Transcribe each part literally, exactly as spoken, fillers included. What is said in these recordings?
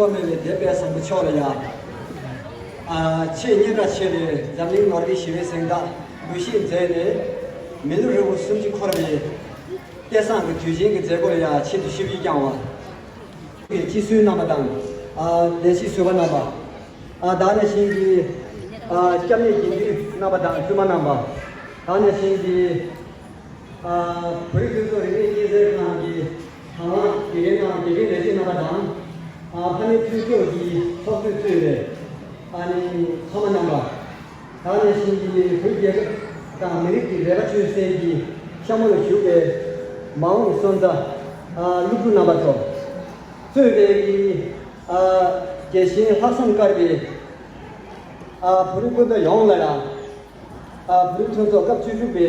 མེད་པའི་དད་པའི་བཟང་པོ་མཆོག་ལ་ཡ། ཨ། ཆེས་སྙན་གྲགས་ཆེ་བའི་འཛམ་གླིང་ནོར་བུའི་ཞི་བའི་གཟེངས་རྟགས་འབུལ་བཞེས་མཛད་ནས། མི་ལོ་རིང་པོ་སུམ་ཅུ་འཁོར་བའི་སྐལ་བཟང་གི་དུས་ཆེན་གྱི་མཛད་སྒོ་ལ་ཡ་ཆེད་དུ་ཞུ་བའི་བསྐྱངས་པ། སྤྱི་ཟུར་རྣམ་པ་དང་། ཨ། ལས་བྱེད་ཟུར་པ་རྣམ་པ། ཨ། ད་ག་ནང་བཞིན་གྱི། ཨ། སྐྱབས་གནས་དགེ་འདུན་རྣམ་པ་དང་བཙུན་མ་རྣམ་པ། ད་ག་ནང་བཞིན་གྱི། ཨ། བོད་རིགས་སྤྱི་ཚོགས་རིག་གནས་སྐྱེད་སྲིང་ཁང་གི་དང་བླངས་དགེ་རྒན་དང་དགེ་རྒན་ལས་བྱེད་རྣམ་པ་དང་། ཨ། ཕ་མའི་ཕུན་ཚོགས་ཀྱི་ཚོགས་གཙོས་གཙོས་པའི། ཨ་ནི་ཕ་མ་རྣམ་པ། ད་ག་ནང་བཞིན་གྱི་བོད་རྒྱལ་ཁབ་དང་མི་རིགས་ཀྱི་རེ་བ་ཆོད་སེམས་ཀྱི་ཤ་མོ་ལ་ཞུགས་པའི་མ་འོངས་སོན་རྩ། ཨ། སློབ་ཕྲུག་རྣམ་པ་ཚོ། གཙོས་པའི་གི། ཨ། རྒྱལ་གཤེན་ལྷག་བསམ་དཀར་པོའི། ཨ། བོད་རིགས་སྤུན་ཟླ་ཡོངས་ལ་ཡང་། ཨ། བོད་རིགས་མཐུན་ཚོགས་སྐབས་བཅུ་དྲུག་པའི་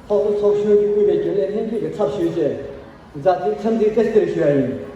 ཚོགས་གཙོ་ཚོགས་གཞོན་གྱིས་དབུས་པའི་རྒྱུན་ལས་ལྷན་རྒྱས་ཀྱི་ཚབ་ཞུས་བྱས། མཛད་རྗེས་འཚམས་འདྲི་བཀྲ་ཤིས་བདེ་ལེགས་ཞུ་ཡ་ཡིན།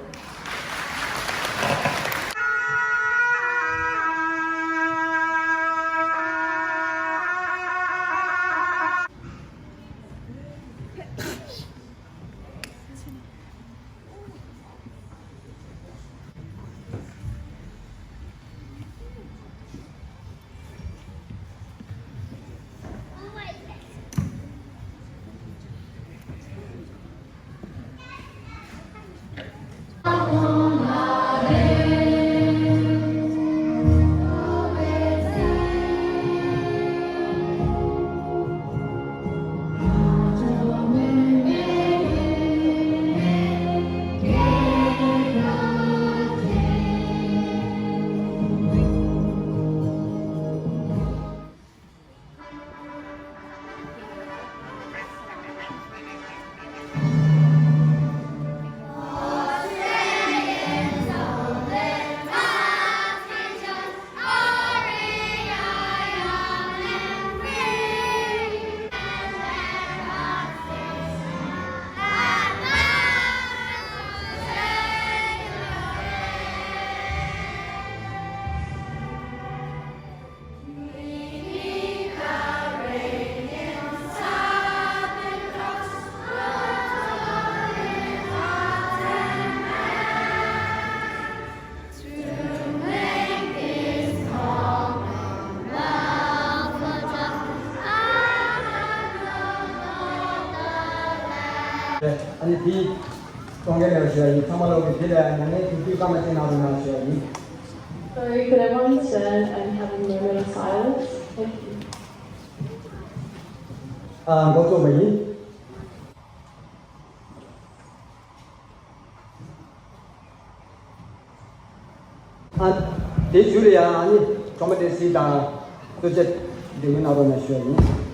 ཨ་ནི་དེའི་གཏོང་མཁན་ལ་ཞུ་ཡ་ཡིན། ཚང་མ་ལོག་གི་དེ་ལ་ཉན་ནས་དུས་ཚོད་སྐར་མ་གཅིག་གནང་རོགས་གནང་ཞུ་ཡ་ཡིན། Sorry, could everyone stand and have a moment of silence? Thank you. ཨ། འགོ་བཙུགས་པ་ཡིན། ཨ། དེའི་མཇུག་ལ་ཡང་ཨ་ནི་གྲོང་པ་བསྟན་འཛིན་དང་གཙོ་ཆེ་འདི་མི་ནང་རོགས་གནང་ཞུ་ཡ་ཡིན།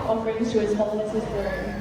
Offerings to His Holiness His Throne.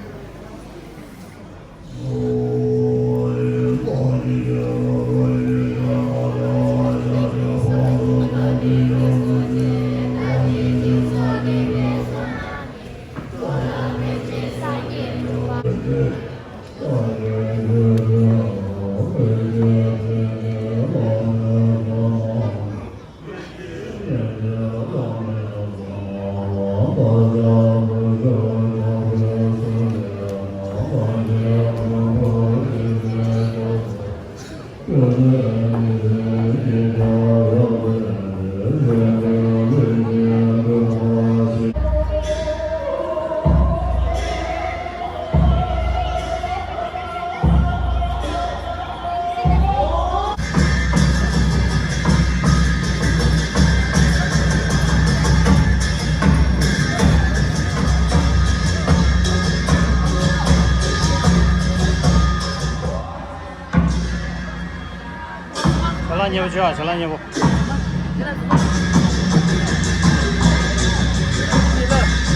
བྱ་ལ་ཉེ་པོ་བྱོས་ཨ། བྱ་ལ་ཉེ་པོ།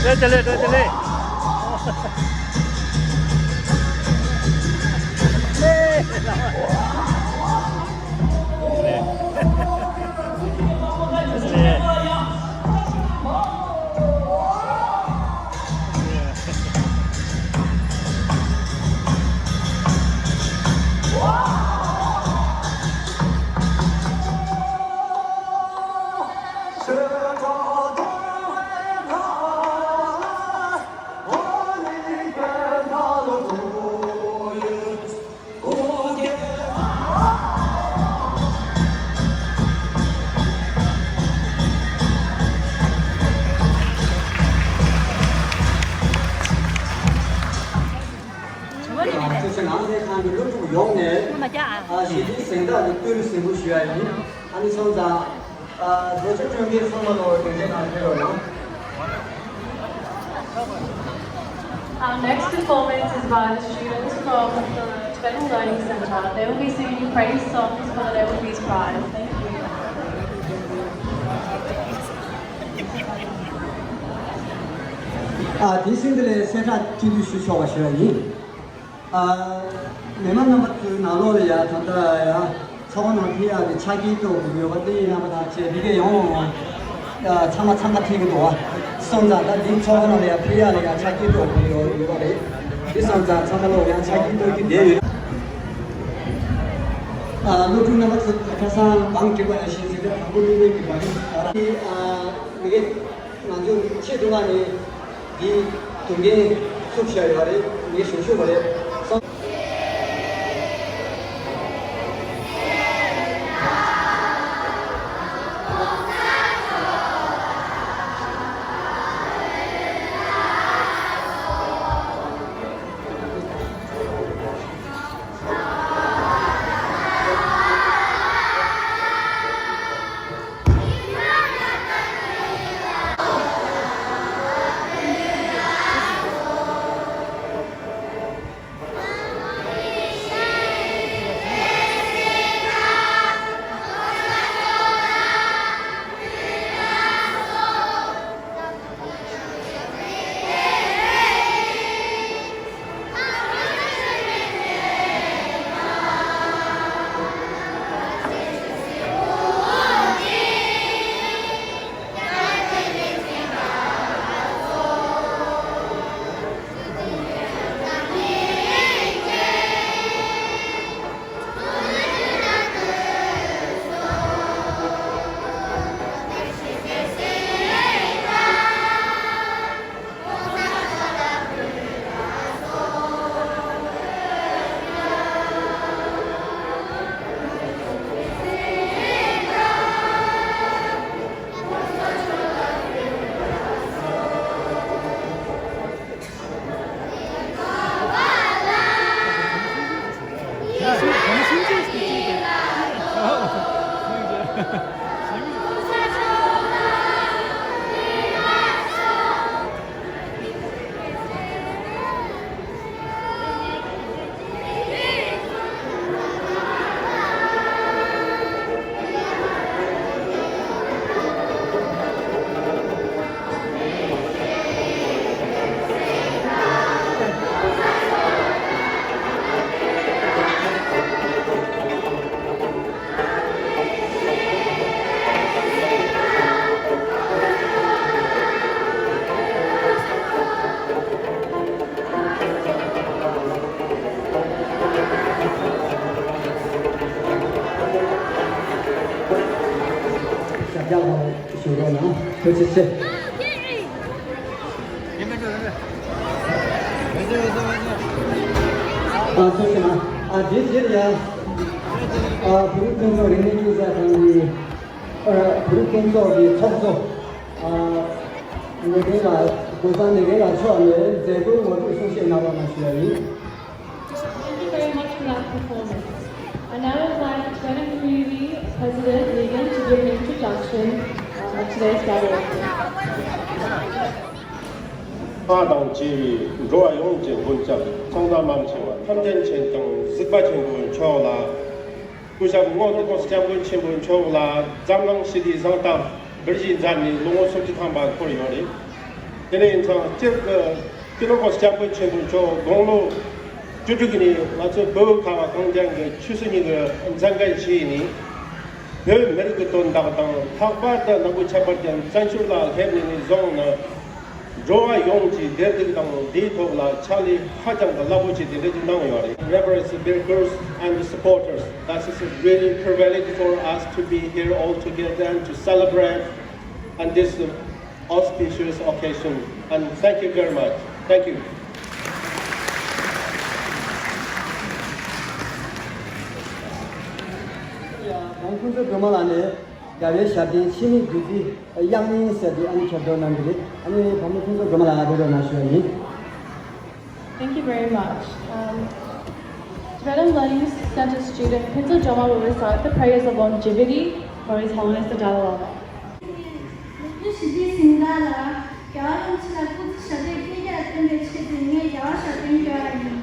བྲོས་ཏེ་ལེ། བྲོས་ཏེ་ལེ། གོང་ནས་ཞི་བདེའི་གཟེངས་རྟགས་ཀྱི་བསྟོད་ར་གཟིགས་འབུལ་ཞུ་ཡ་ཡིན། ཨ་ནི་སོང་ཙང་བཟོ་བཅོས་སྤྲོད་མཁན་ཚང་མ་ལོ་དེ་འདྲའི་ནང་ཕེབས་རོགས་གནང་། Our next performance is by the students from the Tibetan Learning Center. They will be singing praise songs for the Level Peace Prize. Thank you. ཨ་དེ་བཞིན་དུ་ལས་གསལ་བསྒྲགས་སྤྱི་འཐུས་ཞུ་ཆོག་པ་ཞུ་བ་ཡིན། ཨ་མི་མང་རྣམ་པ་ཚོའི་ནང་ལོགས་ལ་ཡ་ད་ལྟ་ཡ་ཚོགས་པ་ནང་ཕེབས་ཡག་གི་ཆ་རྐྱེན་གཏོད་དགོས་ཡོད་པ་དེ་ཡིན་ན་མ་ཐག་ཆེད་དེ་གས་ཡོང་ཚང་མ་འཚང་ཁ་འཐེན་གི་འདུག་བ། སོང་ཙང་ད་འདི་ཚོགས་པ་ནང་ལ་ཡ་ཕེབས་ཡག་ལ་ཡ་ཆ་རྐྱེན་གཏོད་དགོས་ཡོད་ཡོད་པ་རེད། འདི་སོང་ཙང་ཚང་མ་ལོགས་ཡ་ཆ་རྐྱེན་གཏོད་རྒྱུ་བསྡད་ཡོད། ཨ་སློབ་ཕྲུག་རྣམ་པ་ཚོ་ཁ་སང་བང་བསྒྲིགས་པ་ནང་བཞིན་ཟིན་བྲིས་དང་པོ་བླུགས་པའི་གི་བང་ཨ་མི་གེ་ང་ཚོ་ཆེས་སྡུག་བསྔལ་ནི་འདི་དུམ་རྒན་ཚུགས་བཞག་ཡོད་རེད། ངས་ཞུ་ཞུ་བ་རེད། ཞབས་བཀྱག་ཞུ་རོགས་གནང་། ཐུགས་རྗེ་ཆེ། ཨ་ཐུགས་རྗེ་གནང་། ཨ་དེའི་རྗེས་ལ་ཡང་ཨ་བོད་རིགས་མཐུན་ཚོགས་རིག་གནས་སྐྱོང་ས་ཁང་གི་ཨ་བོད་རིགས་མཐུན་ཚོགས་ཀྱི་ཚོགས་གཙོ་ཨ་ནེ་རེ་ལ་གོ་ས་ནེ་རེ་ལ་མཆོག་ནས་མཛད་སྒོའི་ངོ་སྤྲོད་གསུང་བཤད་གནང་རོགས་གནང་ཞུ་ཡ་ཡིན། Thank you very much for that performance. I now invite Tibetan Community President Negan to give an introduction uh, of today's gathering. ལྷ་དང་བཅས་པའི་འགྲོ་བ་ཡོངས་ཀྱི་མགོན་སྐྱབས་ཚོགས་བདག་མང་ཆེ་བ་ཐམས་ཅད་མཁྱེན་ཅིང་གཟིགས་པ་ཆེན་པོ་མཆོག་ལ། སྐུ་ཞབས་རྔོག་སྟོན་སྐྱབས་མགོན་ཆེན་པོ་མཆོག་ལ་འཛམ་གླིང་ཞི་བདེའི་གཟེངས་རྟགས་འབུལ་བཞེས་མཛད་ནས་ལོ་ངོ་སོ་བཅུ་ཐམ་པ་འཁོར་ཡོད་རེད། དེ་ནས་ཡིན་ཙང་སྤྱིར་གྱི་སྐྱབས་མགོན་སྐྱབས་མགོན་ཆེན་པོ་མཆོག་དགུང་ལོ་བཅུ་དྲུག་ནས་ང་ཚོ་བོད་ཁ་བ་གངས་ལྗོངས་ཀྱི་ཆོས་སྲིད་གཉིས་ཀྱི་མཛད་འགན་བཞེས་ནས་བོད་མི་རིགས་ཀྱི་དོན་དག་དང་ལྷག་པར་དུ་ནག་པོ་ཁྱད་པར་ཅན་བཙན་བྱོལ་ལ་སླེབས་ནས་ནས་བཟུང་ནས། འགྲོ་བ་ཡོངས་ཀྱི་བདེ་སྡུག་དང་འདིའི་ཐོག་ལ་ཕྱག་ལས་ཧ་ཅང་གི་རླབས་པོ་ཆེ་དེ་འདྲ་ཞིག་གནང་ཡོད་རེད། Reverend speakers and the supporters, this is a really privilege for us to be here all together and to celebrate on this auspicious occasion. And thank you very much. Thank you. ཡ་བོང་ཁུ་ཚོ་སྒྲོལ་མ་ལགས་ནས། རྒྱལ་བའི་ཞབས་བརྟན་འཆི་མེད་བདུད་རྩིའི་དབྱངས་སྙན་ཟེར་དེ་ཨ་ནི་ཁྱབ་བསྒྲགས་གནང་གི་རེད། ཨ་ནི་བུ་མོ་ཕུན་ཚོགས་སྒྲོལ་མ་ལགས་ཕེབས་རོགས་གནང་ཞུ་བ་ཡིན། Thank you very much. Um, to Madam Learning Centre student Phuntsog Gyalma will recite the prayers of longevity for His Holiness the Dalai Lama. ལོ་རྒྱུས་ཞི་བདེའི་གཟེངས་རྟགས་ལ་རྒྱལ་བ་རིན་པོ་ཆེ་ལ་སྐུ་ཚེ་ཞབས་པད་བསྐལ་བརྒྱར་བརྟན་པའི་ཆེད་དུ་ངས་རྒྱལ་བ་ཞབས་བརྟན་བསྐྱོན་པ་ཡིན།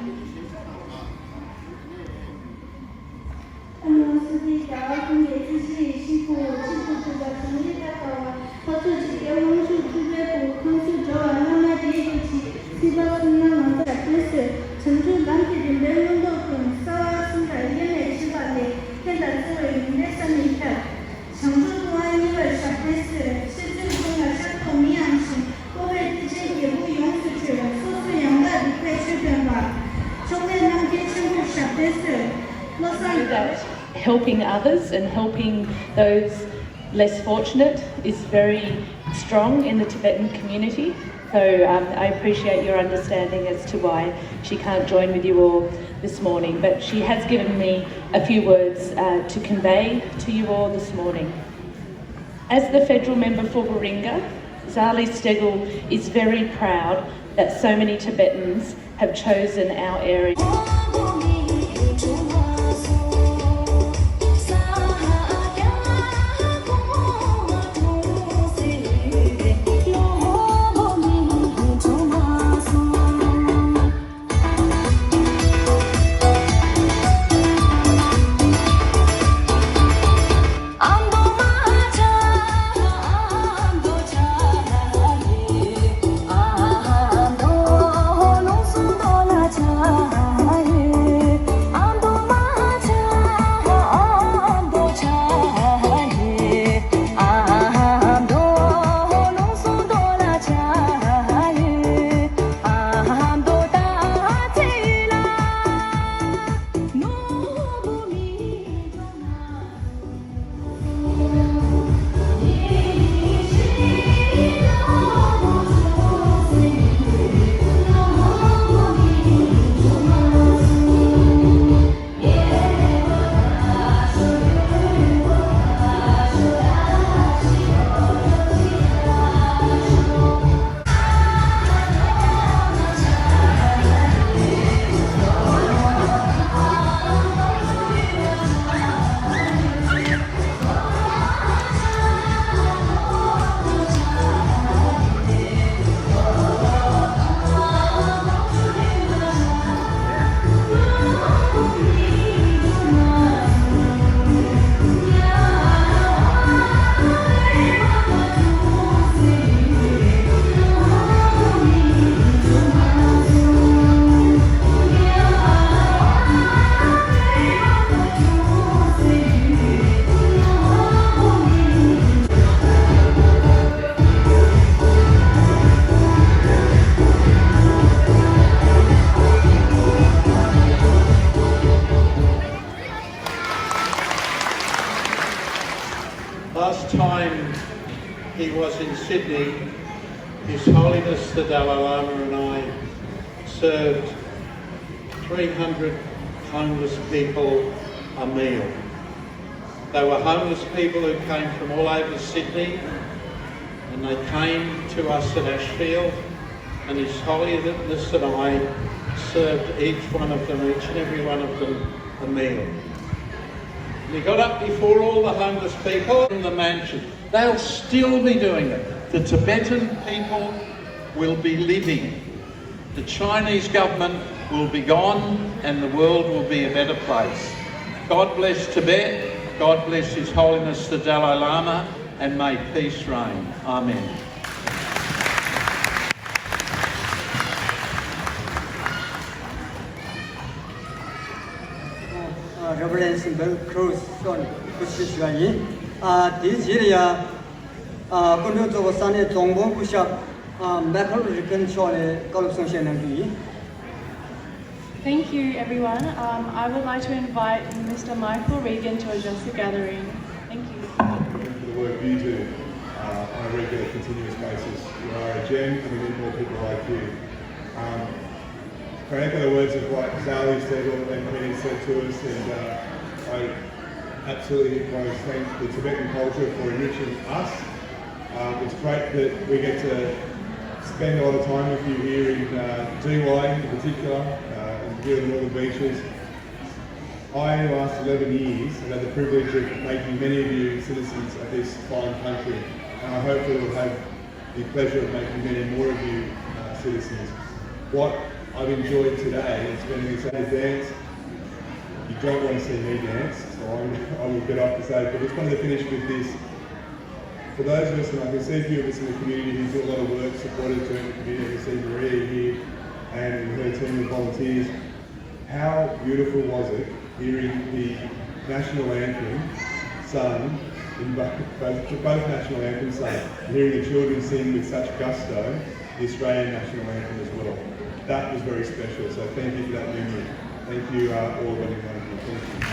ཨ་ནི་སི་ཏུ་རྒྱལ་བ་ཀུན་གྱི་བརྩེ་གཞིའི་གཤེད་པོ་ཆེད་དུ་གྲུབ་པ་དང་རིགས་ལ་དགའ་བ་འཕགས་མཆོག་འཇིག་རྟེན་དབང་ཕྱུག་ཐུབ་པའི་སྐུ། ཁམས་གསུམ་འགྲོ་བ་བླ་མ་དེའི་སྐུ་མཆེད། སྲིད་པ་གསུམ་ན་ལམ་ཟབ་དོན་སོགས། བྱང་ཆུབ་ལམ་གྱི་རིམ་པའི་མངོན་རྟོགས་ཀུན། རྩ་བ་གསུམ་དང་དབྱེར་མེད་ཤེས་པ་ལས། ཕན་དང་བརྩེ་བའི་ཡོན་ཏན་བསམ་མི་ཁྱབ། བྱང་ཆུབ་ལྟུང་བ་གཉིས་པར་ཞབས་བརྟན་གསོལ། ཕྱི་ཚུལ་ཀུན་ལ་ཕྱག་རྡོར་མིང་ཡངས་ཤིང་། སྤོབས་པའི་གཏེར་ཆེན་རྒྱལ་པོ་ཡོངས་སུ་གྲོལ། སོ་སོའི་ཡང་དག་རིག་པའི་ཆོས་སྟོན་པ། མཆོག་དཔལ་རྣམ་རྒྱལ་ཆེན་པོར་ཞབས་བརྟན་གསོལ། བློ་བཟང་། Helping others and helping those less fortunate is very strong in the Tibetan community. So um, I appreciate your understanding as to why she can't join with you all this morning, but she has given me a few words uh, to convey to you all this morning. As the federal member for Warringah, Zali Steggall is very proud that so many Tibetans have chosen our area. Last time he was in Sydney, His Holiness the Dalai Lama and I served three hundred homeless people a meal. They were homeless people who came from all over Sydney, and they came to us at Ashfield, and His Holiness and I served each one of them, each and every one of them, a meal. And he got up before all the homeless people in the mansion. They'll still be doing it. The Tibetan people will be living. The Chinese government will be gone and the world will be a better place. God bless Tibet. God bless His Holiness the Dalai Lama, and may peace reign. Amen. Reverend Bill Cruz མཆོག་ནས་སྐུ་ཞབས་ཞུ་བ་ཡིན། དེའི་རྗེས་ལ་ཡང་སྐུ་མགྲོན་གཙོ་བོ་ས་གནས་རྫོང་དཔོན་སྐུ་ཞབས་Michael Regan མཆོག་ནས་བཀའ་སློབ་གསུང་བཤད་གནང་རྒྱུ་ཡིན། Thank you, everyone. Um, I would like to invite Mister Michael Regan to address the gathering. Thank you. For the work you do uh, on a regular, continuous basis. You are a gem, and we need more people like you. Um, can I echo the words of what Zali said and Penny said to us? And uh, I absolutely want to thank the Tibetan culture for enriching us. Um, it's great that we get to spend a lot of time with you here in uh, Dee Why in particular, uh, and here in the Northern Beaches. I, in the last eleven years, have had the privilege of making many of you citizens of this fine country, and I hopefully will have the pleasure of making many more of you uh, citizens. What I've enjoyed today is spending this day dance. You don't want to see me dance, so I'm, I will get off the stage, but just wanted to finish with this. For those of us, and I can see a few of us in the community who do a lot of work, supportive to the community, I can see Maria here and her team of volunteers. How beautiful was it hearing the national anthem sung in both, both, both national anthems sung, and hearing the children sing with such gusto the Australian national anthem as well. That was very special, so thank you for that memory. Thank you, uh, all of you. Thank you.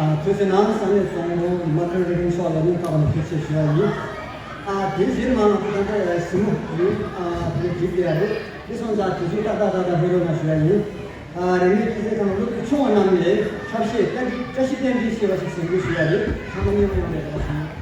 ཨ། ཐུགས་རྗེ་གནང་། ས་གནས་གཙོ་བོ་མ་ཀྲན་རི་ཀན་མཆོག་ལ་སྙིང་ཐག་པ་ནས་ཐུགས་རྗེ་ཆེ་ཞུ་ཡ་ཡིན། ཨ། དེ་བཞིན་མ་ང་ཚོ་ད་ལྟ་གཟིགས་མོ་ཡིན། ཨ། དེ་འདྲ་བྲིས་བསྡད་ཡ་རེད། དེ་སོང་ཙང་དུས་ཚོད་ཏག་ཏག་ཏག་ཏག་ཕེབས་རོགས་གནང་ཞུ་ཡ་ཡིན། ཨ། རིག་གནས་སྤྱི་ཚོགས་ཁང་སློབ་ཕྲུག་ཆུང་བ་རྣམས་ནས་འཁྲབ་གཞས་བཀྲ་ཤིས་བཀྲ་ཤིས་རྟེན་འབྲེལ་ཞེས་པ་ཞིག་གཟིགས་འབུལ་ཞུ་ཡ་རེད། ཚང་མ་མཉམ་མཉམ་རེད་པ་ཞུ།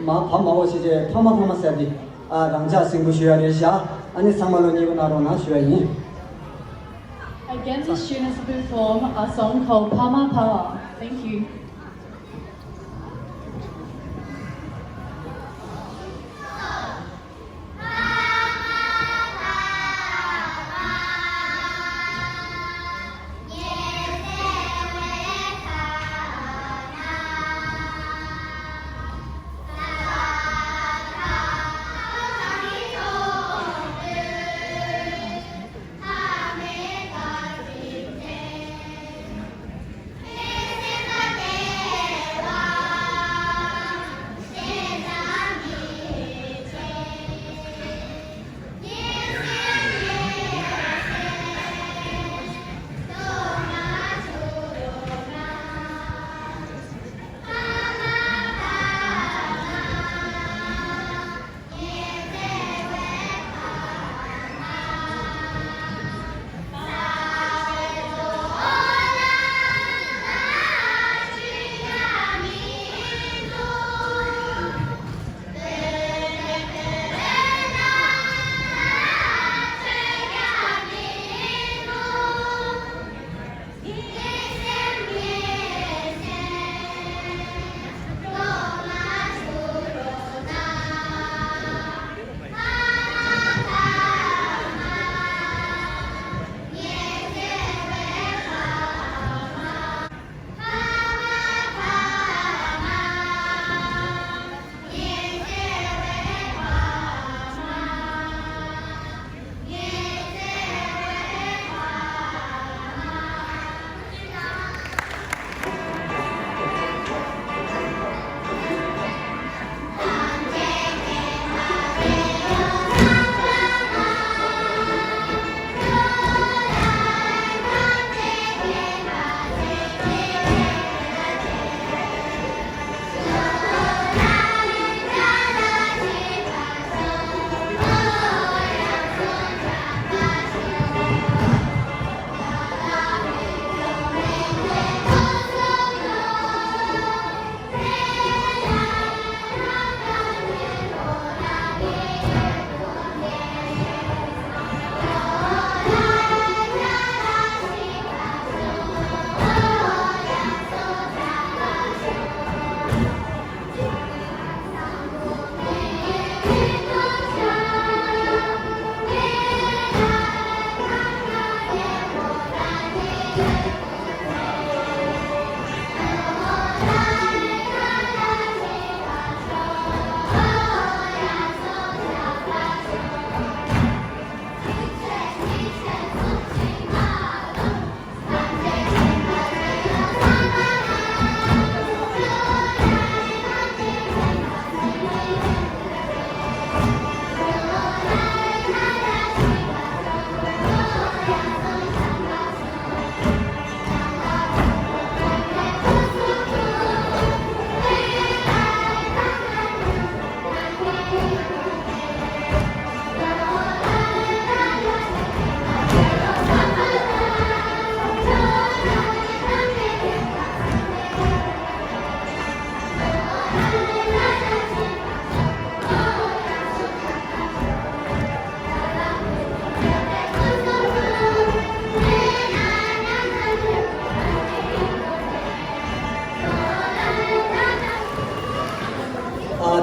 མ་ཕ་མ་འོ་ཞེས་བྱས་ཕ་མ་ཕ་མ་ཟེར་ཏེ། ཨ། རང་ཅག་གཟིགས་འབུལ་ཞུ་ཡ་རེད་བཞག་ཨ་ནི་ཚང་མ་ལོ་མཉེས་པོ་གནང་རོགས་གནང་ཞུ་ཡ་ཡིན། Again, the students will perform a song called Pama Pama. Thank you.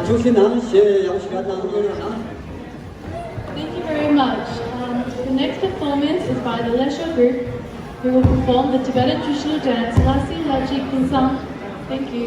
ཐུགས་རྗེ་གནང་། གཞས་ཡག་ཞིག་ག་དང་ཡོད་ན། Thank you very much. Um, the next performance is by the Lesho group, who will perform the Tibetan traditional dance, Lasi Lachi Kunsang. Thank you.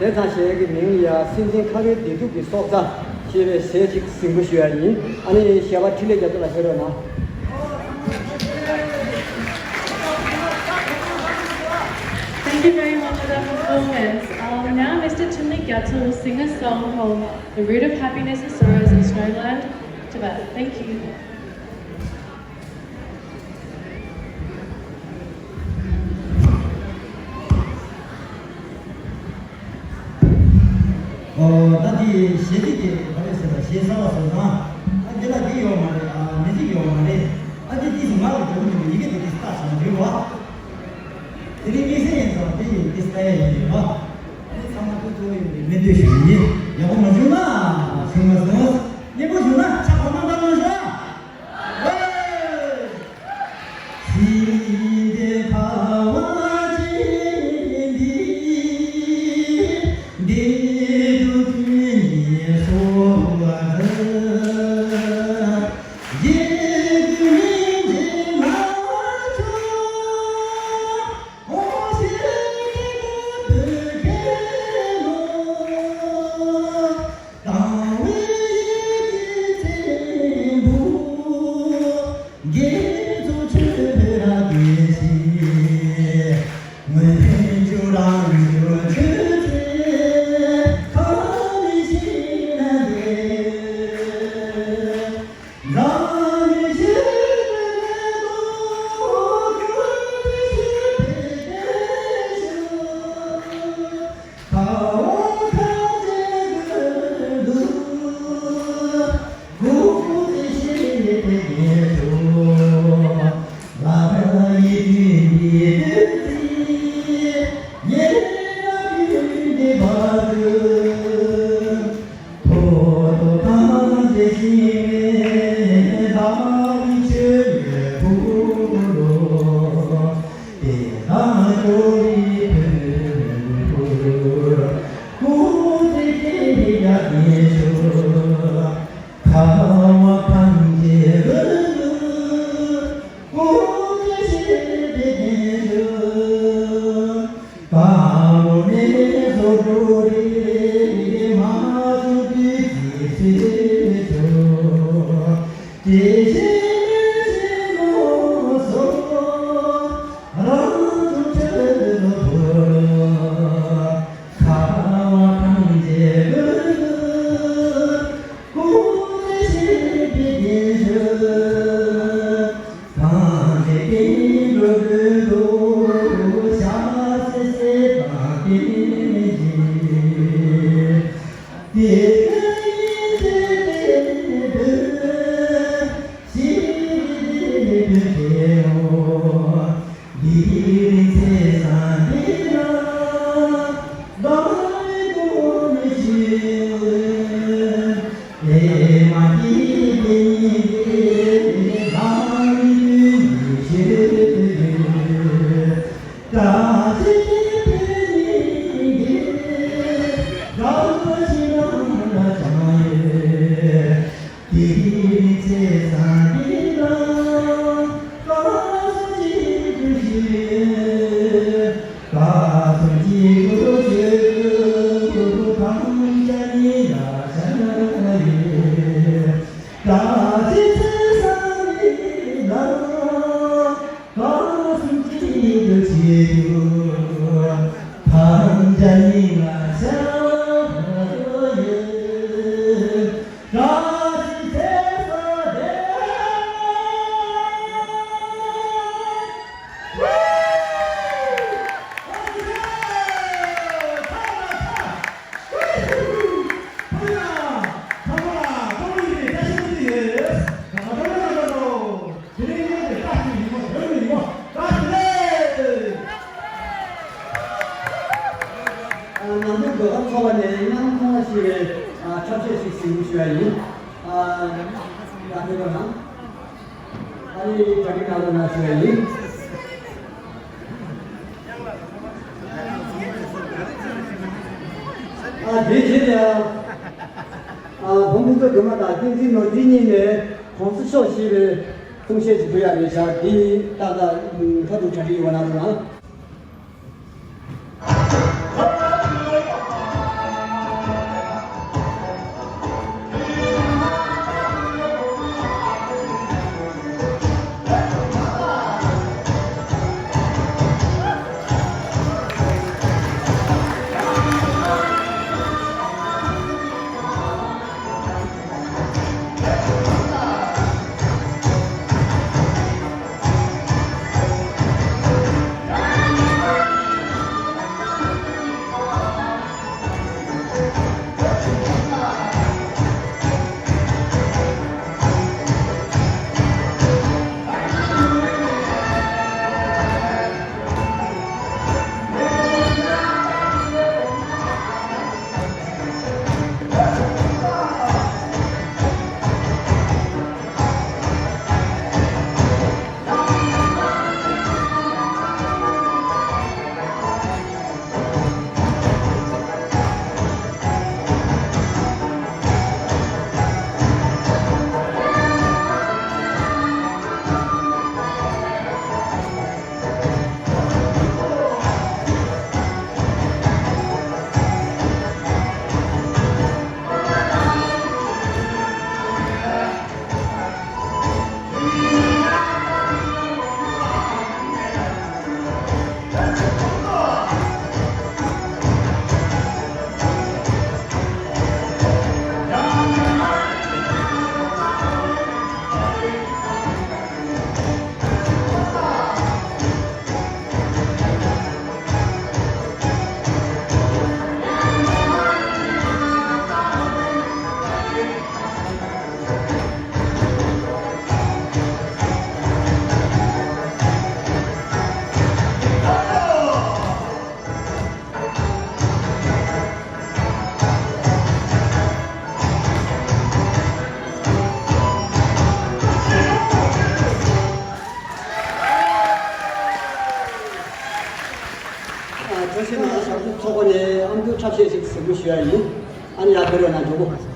ཟས་དང་གཞས་ཀྱི་མིང་ལ་ཡ་སེམས་ཅན་ཁ་བའི་བདེ་སྡུག་གི་སྲོག་རྩ་ཞེས་པའི་ཟས་ཅིག་གཟིགས་འབུལ་ཞུ་ཡ་ཡིན། ཨ་ནི་གཞས་པ་འཕྲིན་ལས་རྒྱ་མཚོ་ལགས་ཕེབས་རོགས་གནང་། Thank you very much for that performance. Um, now Mister Chinli Gyatso will sing a song called The Root of Happiness and Sorrows in Storyland, Tibet. Thank you. ཨོ། ད་འདི་གཞས་འདི་གི་ག་རེ་ཟེར་ན་གཞས་གསར་པ་བཟོ་སྟངས། ཨ་འདི་ལ་འདི་ཡོད་མ་རེད། ཨ་མི་འདི་ཡོད་མ་རེད། ཨ་འདི་འདི་སུ་ང་ལ་འགྲོ་གི་མི་འདུག་ཡི་གེ་འདི་འདི་ལྟ་བྱ་མ་འགྲིག་བ། དེ་རིང་དམིགས་བསལ་ཡིན་ཙང་འདི་ཡིན་འདི་ལྟ་ཡ་ཡིན་རེད་བ། ཨ་ནི་ཚང་མ་ཐུགས་ཐུགས་ཡོད་པའི་སྨོན་འདུན་ཞུ་ཡིན། ཡག་པོ་མ་བྱུང་ན་བྱུང་མ་སོང་། སྙན་པོ་བྱུང་ན་ཕྱག་གང་མང་གནང་རོགས་ཞུ། དང་བའི་ཡིད་ཀྱི་ཚེམ་བུ། དགེ་ཚོགས་ཆོས་ལ་དགེ་ཞིང་། སྔོན་བྱོན་རང་བྱོན་ཆོས་ཚེ་ཁ་ནས་ཤེས་ན་དགེ། རང་ཉིད་ཤེས་པའི་གནས་ལུགས་ཀུན་ཏུ་ཤེས་པའི་རྒྱན་ཞུ། ཁ་བ་ཁ་ཅན་ཀུན་ཏུ་ཀུན་ཏུ་ཤེས་པའི་རྒྱན་ཞུ། ལ་ཡི་ཀུན་གྱི་བདུད་རྩི་ཉེ་རབས་ཀུན་གྱི་བར་དུ། ཐོག་ཐོག་ཐམས་ཅད་ཤིང་མེ་བདག་ཉིད་ཆོས་ཉིད་ཕུག་ལོ། དེ་དག་ཀྱོག་རིའི་ཕུང་པོར། ཀུན་ཏུ་སྐྱེ་བའི་ཡ་ཉེས་ཤོར། ཁ་བ་ཐམས་ཅད་ཀུན་ཏུ་ཀུན་ཏུ་ཤེས་པའི་རྒྱན་ཞུ། དཀར་མོ་མེ་ཏོག་ཀྲོ་རེ་མ་བྱུང་དུས་ཀྱི་ཚེ་ཆོ། དེ་བཞིན་མེ་བཞིན་མོ་སོགས་རང་བྱུང་ཆོས་ལ་ཕུལ། ཁ་བ་ཐམས་ཅད་ཀུན་ཏུ་ཀུན་ཏུ་ཤེས་པའི་རྒྱན་ཞུ། གང་དེ་ཀུན་འགྲོ་ཀུན་ཏུ་ཤ་སི་སི་དང་ཏིང་འཛིན། དེ་ཀུན་ཡིད་ཀྱི་དེ་ཀུན་ཤེས་པའི་དེ་ཀུན་ཤེས་འོ། འདི་རིང་ཚེ་བཟང་འདི་ན་བདག་ནི་ཀུན་མི་ཤེས། ཨེ་མ་འདི་དེ་ཉིད་ཀྱི་བདག་ནི་ཀུན་མི་ཤེས། བཀྲ་ཤིས་དེ་ཉིད་ཀྱི་བདག་ཤི་རང་ལ་བྱང་ཡོད། དེ་རིང་ཚེ་བཟང་འདི་ན་སྐལ་བཟང་གཅིག་ཏུ་བཞེས། སྐལ་བཟང་གཅིག་ཏུ་བཞེས་ཐམས་ཅད་ཉིད་ལ་བྱང་ཡོད། བཀྲ་ཤིས་ཚེ་བཟང་འདི་ན་སྐལ་བཟང་གཅིག་ཏུ་བཞེས་ཐམས་ཅད་ཉིད་ལ་བྱང་ཡོད། དེ་རིང་གནས་ཀྱི་བཀྲ་ཤིས་ཉིན་མོ་བོད་ཀྱི་ཉིན་མོ་བཀྲ་ཤིས་བདེ་ལེགས། ཨ། ནང་པའི་མདོ་ཁམས་ཚོགས་པ་ནས་གནང་ཐོང་བ་ཞེས་པའི། ཨ། འཁྲབ་ཆས་ཤིག་གཟིགས་འབུལ་ཞུ་ཡ་ཡིན། ཨ། ད་ཕེབས་རོགས་གནང་། ཨ་ནི་གྲ་སྒྲིག་གནང་རོགས་གནང་ཞུ་ཡ་ཡིན། ཨ། དེ་རྗེས་ལ། ཨ། བུམ་པ་སྒྲོལ་མ་དང་བསྟན་འཛིན་ནོར་བུ་གཉིས་ནས་གོང་ས་མཆོག་ཞེས་པའི་གསུང་བཤད་ཅིག་ཕུལ་ཡ་རེད་ཤག་འདི་ཏག་ཏག་མཐར་ཐུག་གྲ་སྒྲིག་ཡོད་པ་གནང་རོགས་གནང་། ཞིག་གཟིགས་འབུལ་ཞུ་ཡ་ཡིན། ཨ་ནི་ཡར་ཕེབས་རོགས་གནང་མགྱོགས་པོ།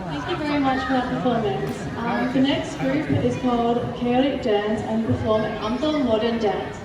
Thank you very much for that performance. Um, the next group is called Chaotic Dance and perform an Amtal modern dance.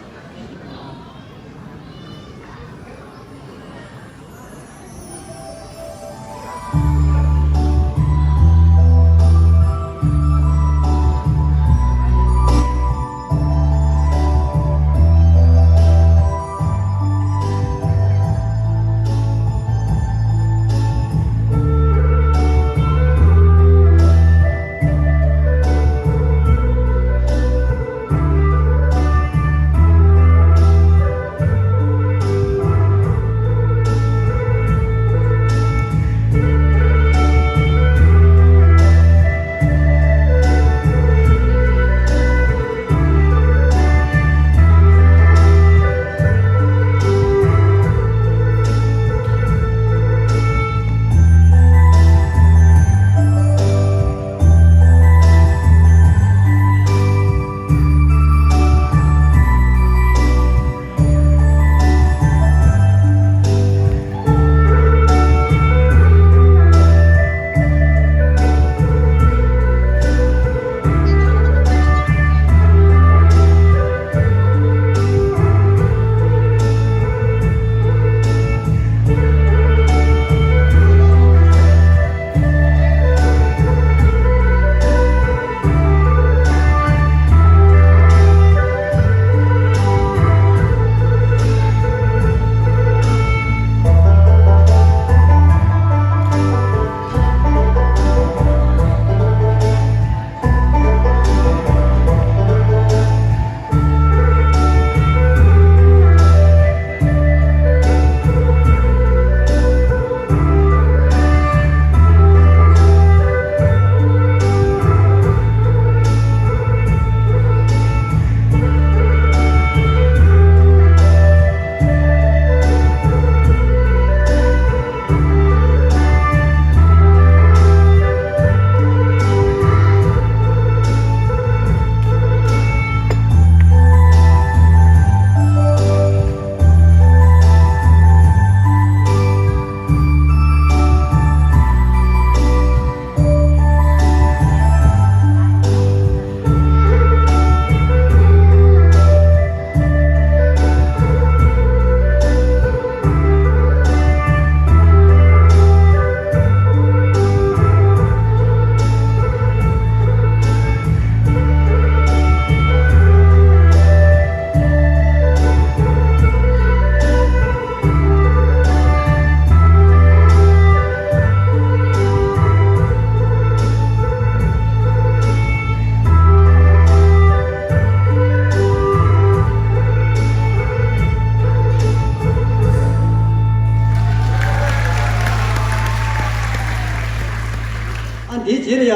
ཨ་འདིའི་རྗེས་ལ་ཡ།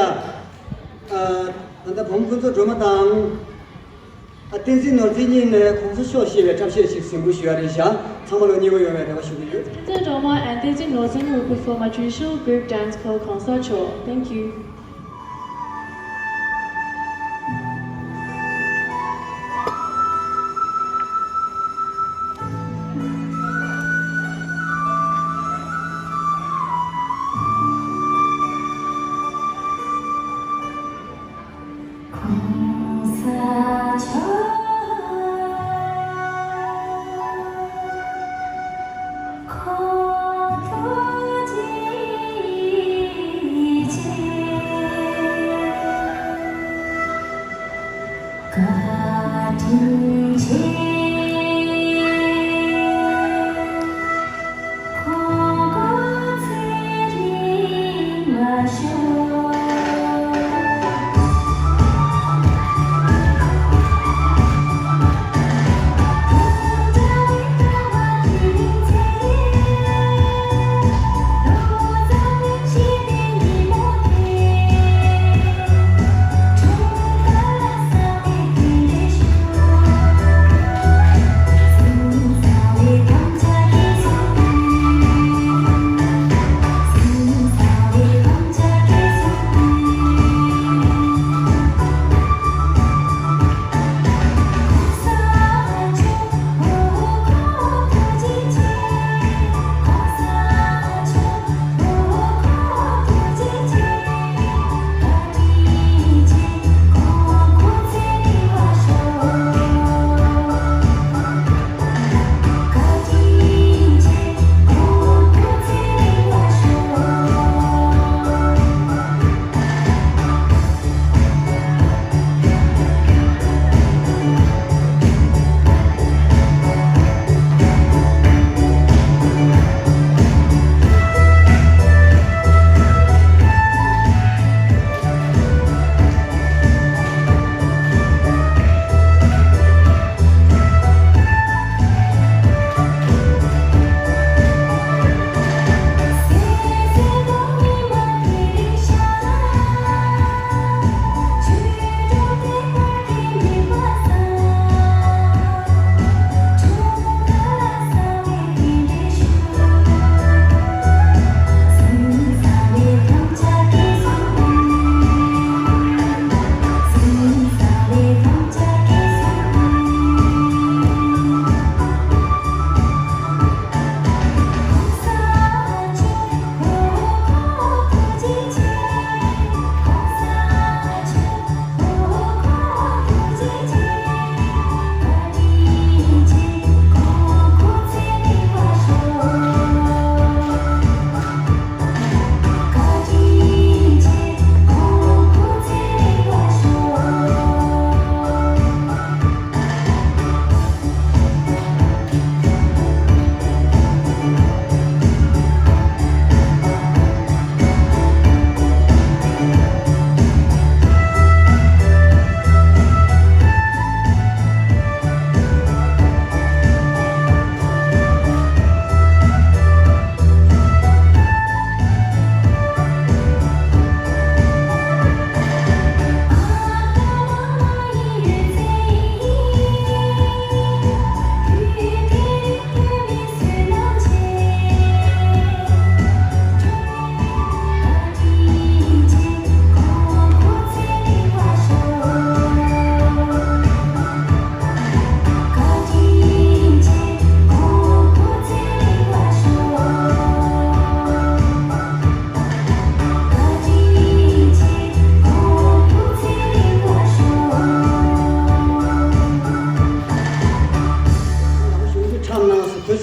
ཨ། ད་ལྟ་བུམོ་ཕུན་ཚོགས་སྒྲོལ་མ་དང་། ཨ། བསྟན་འཛིན་ནོར་འཛིན་གཉིས་ནས་གོང་ས་མཆོག་ཞེས་པའི་འཁྲབ་གཞས་ཤིག་གཟིགས་འབུལ་ཞུ་ཡ་རེད་བཞག་ཚང་མ་ལ་མཉེས་པོ་ཡོང་བའི་རེ་བ་ཞུ་གི་ཡོད། Tenzin Droma and Tenzin Norzin will perform a traditional group dance called Kongsa Cho. Thank you.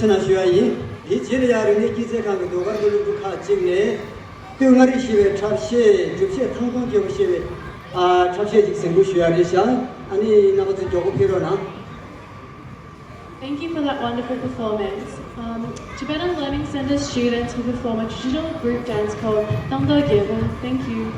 ན་ཞུ་ཡ་ཡིན། དེའི་རྗེས་ལ་ཡ་རིག་གནས་སྐྱེད་ཚལ་ཁང་གི་ཟློས་གར་གྱི་སློབ་ཕྲུག་ཁག་ཅིག་ནས། སྟོད་མངའ་རིས་ཞེས་པའི་འཁྲབ་གཞས། སྒྲུབ་གཞས་ཐང་སྟོང་རྒྱལ་པོ་ཞེས་པའི་ཨ་འཁྲབ་གཞས་ཅིག་གཟིགས་འབུལ་ཞུ་ཡ་རེད་ཤག་ཨ་ནི་རྣམ་པ་ཚོས་མགྱོགས་པོ་ཕེབས་རོགས་གནང་། Thank you for that wonderful performance. Um, Tibetan Learning Center students will perform a traditional group dance called Tangda Gyebo. Thank you.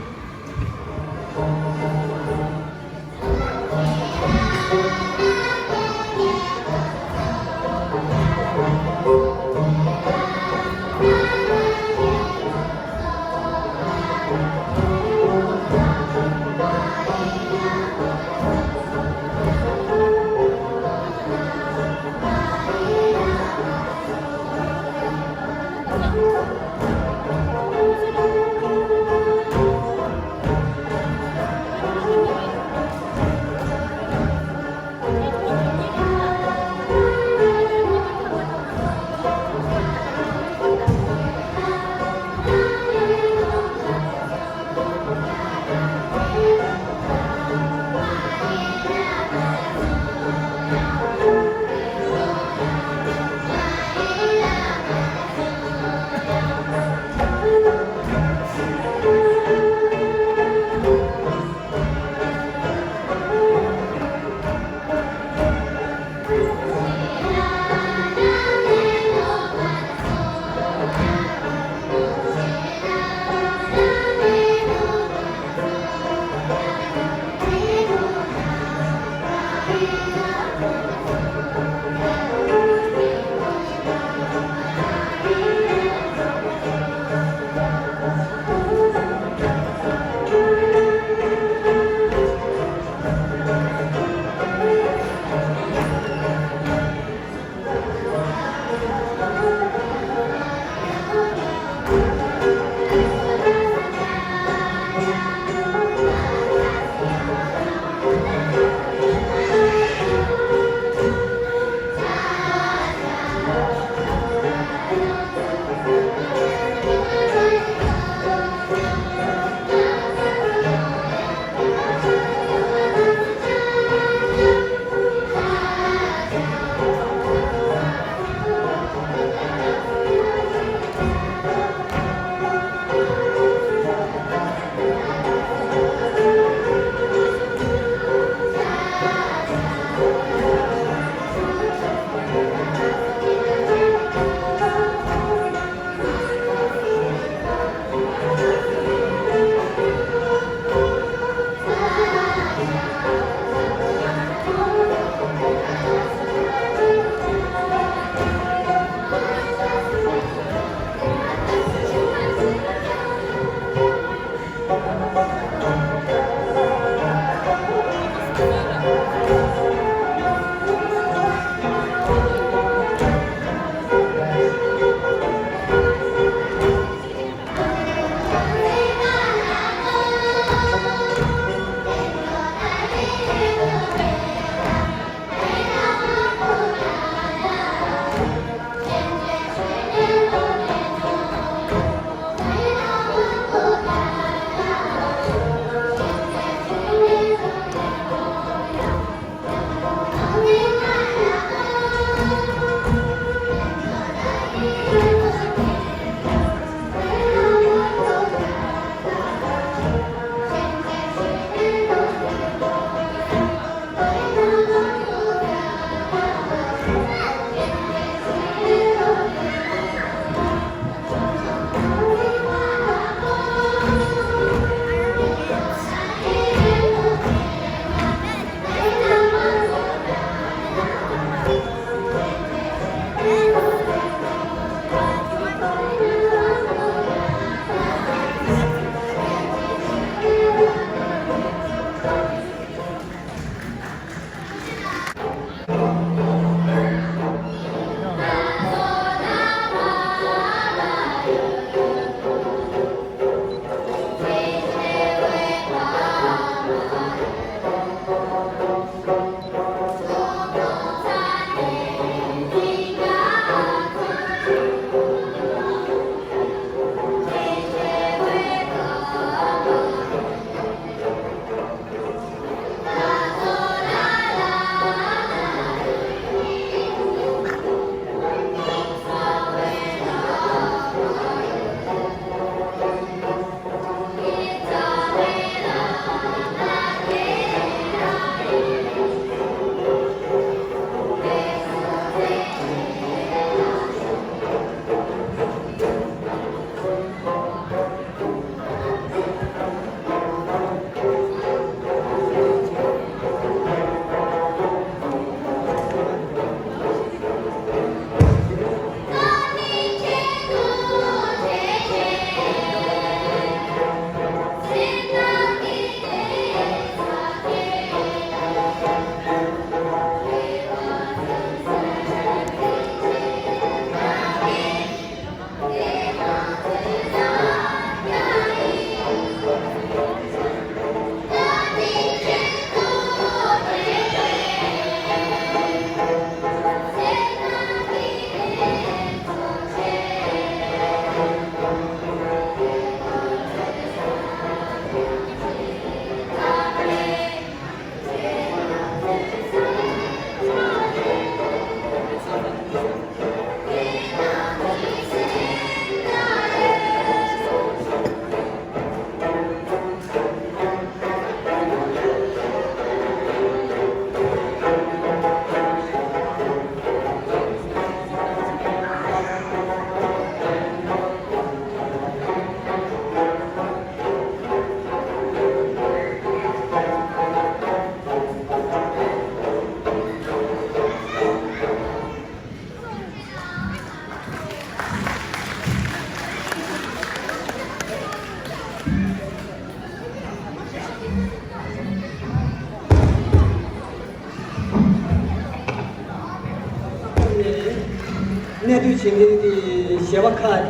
གནས་སྡོད་བྱེད་མཁན་གྱི་གཞས་པ་ཁག་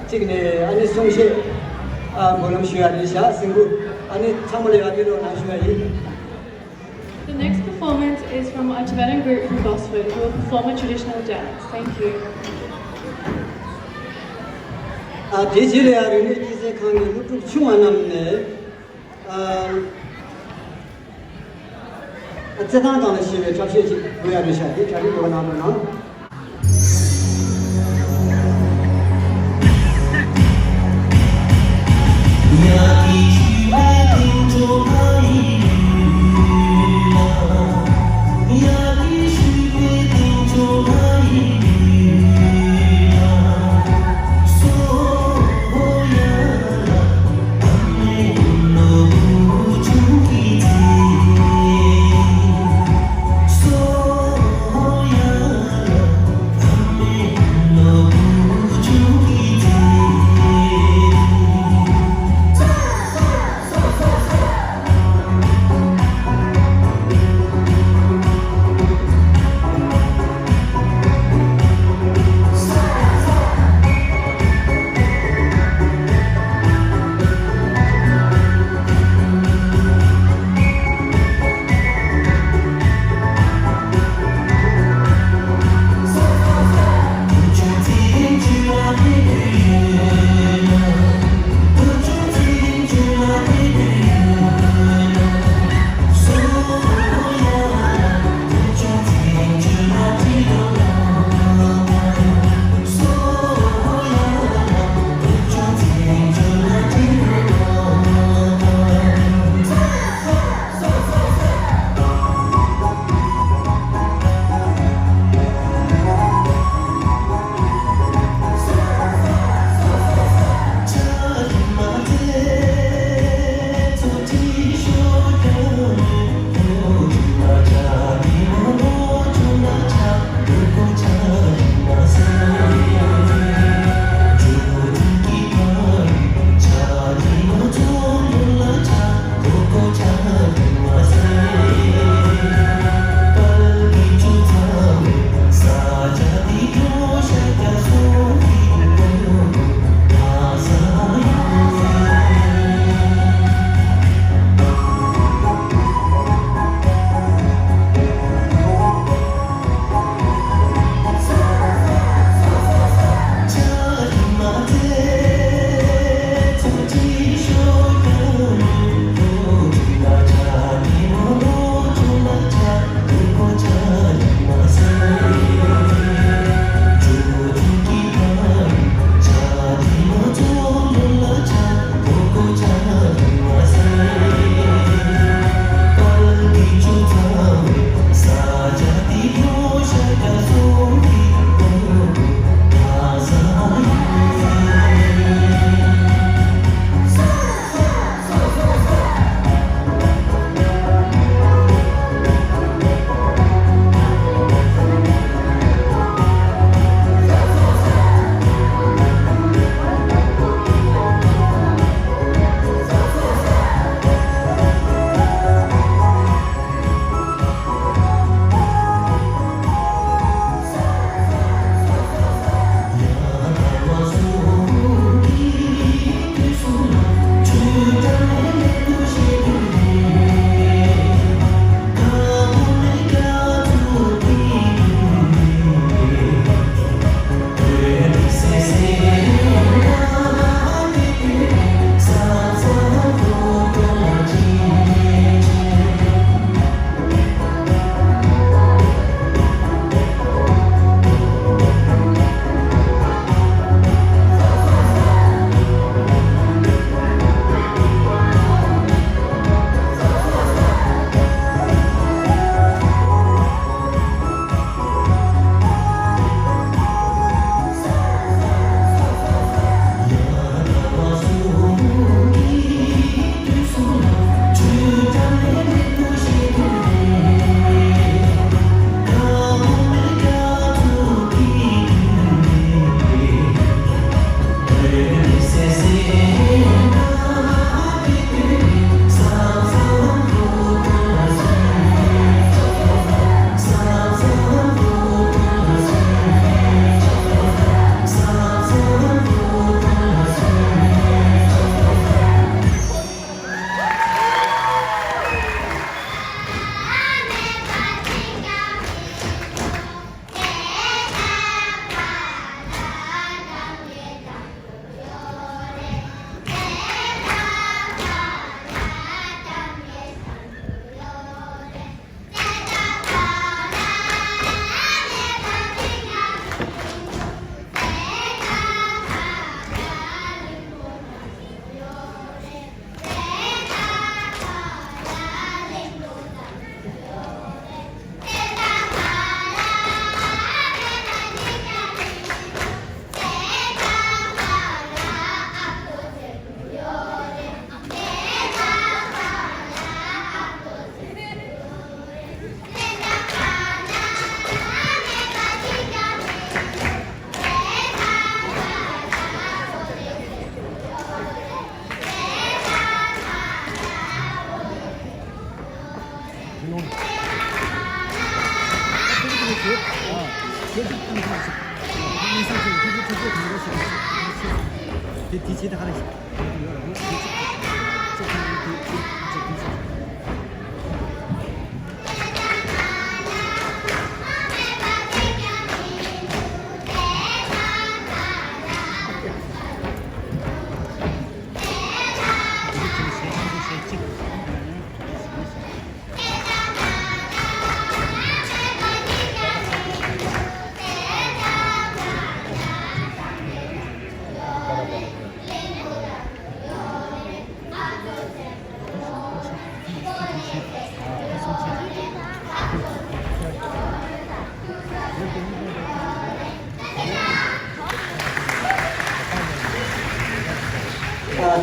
ཅིག་ནས་ཨ་ནི་གསུང་བཤད་ཨ་འབུལ་ལམ་ཞུ་ཡ་རེད་ཤག་སེང་གུ། ཨ་ནི་ཚང་མ་ལ་ཡ་གི་རོགས་གནང་ཞུ་ཡ་ཡིན། The next performance is from a Tibetan group from Gosford who will perform a traditional dance. Thank you. ཨ་དེ་རྗེས་ལ་ཡ་རིག་གནས་སྐྱེད་སྲིང་ཁང་གི་སློབ་ཕྲུག་ཆུང་བ་རྣམས་ནས་ཨ། རྩེད་ཐང་སྒང་ལ་ཞེས་པའི་འཁྲབ་གཞས་ཤིག་དགོས་ཡ་རེད་ཤག་དེ་གྲ་སྒྲིག་དགོས་གནང་རོགས་གནང་།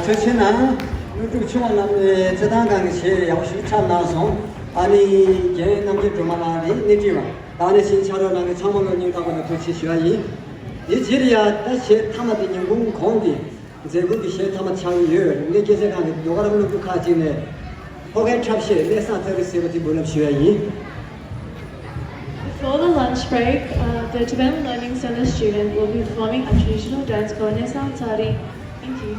ཐུགས་རྗེ་གནང་། སློབ་ཕྲུག་ཆུང་བ་རྣམས་ནས་རྩེད་ཐང་སྒང་གི་གཞས་ཡག་པོ་ཞིག་འཁྲབ་གནང་སོང་། ཨ་ནི་རྒན་རྣམ་རྒྱལ་སྒྲོལ་མ་ལགས་རེད། སྣེ་ཁྲིད་པ། ད་ནི་ཕྱིན་ཕྱག་རོགས་གནང་མཁན་ཚང་མ་ལ་སྙིང་ཐག་པ་ནས་ཐུགས་རྗེ་ཆེ་ཞུ་ཡ་ཡིན། དེ་རྗེས་ལ་ཡ་ད་གཞས་མཐའ་མ་དེ་ཉིན་གུང་གོང་དེ། མཛད་སྒོ་གི་གཞས་མཐའ་མ་ཆགས་ཀྱི་ཡོད། ངས་སྐད་ཆ་གང་གི་ཟློས་གར་སློབ་ཕྲུག་ཁག་ཅིག་ནས་ཕོ་སྐད་འཁྲབ་གཞས་གནས་སྟངས་ལྟ་བུ་ཟེར་བ་དེ་འབུལ་ལམ་ཞུ་ཡ་ཡིན། Before the lunch break, uh, the Tibetan Learning Center student will be performing a traditional dance called Nesang Tsari. Thank you.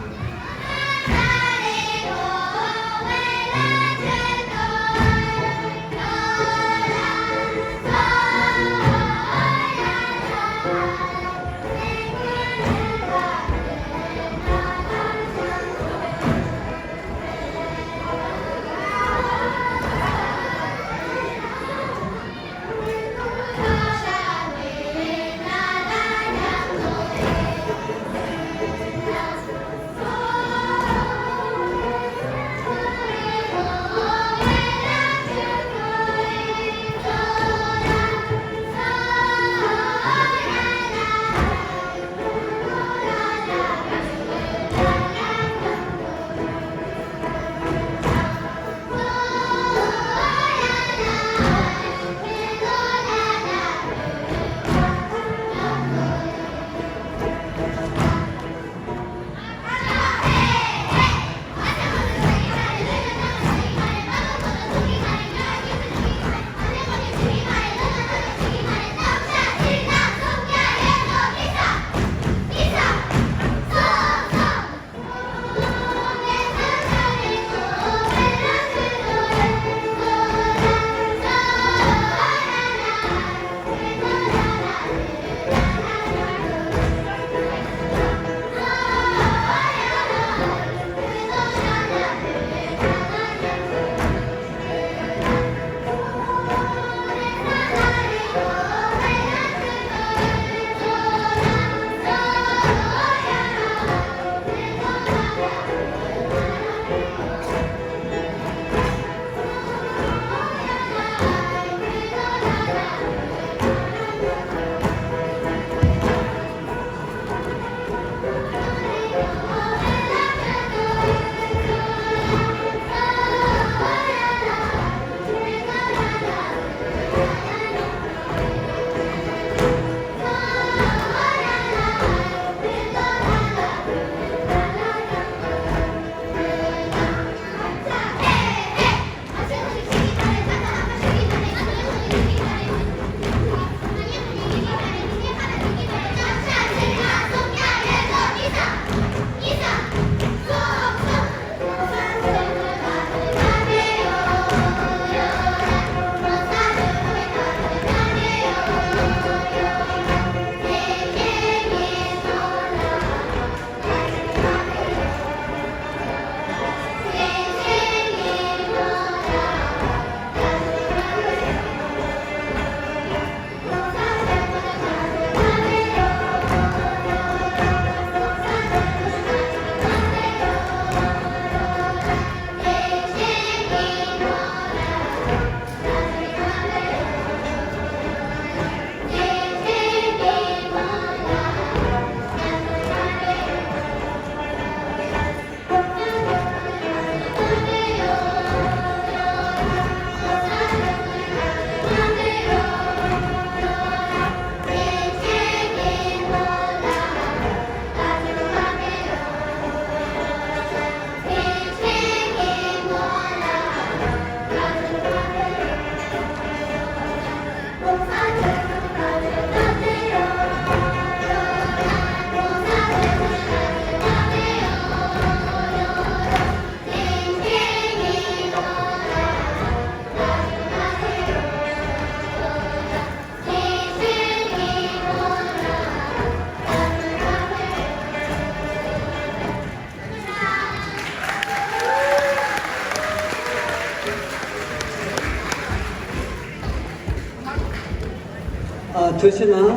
ཨ། ཐུགས་རྗེ་གནང་།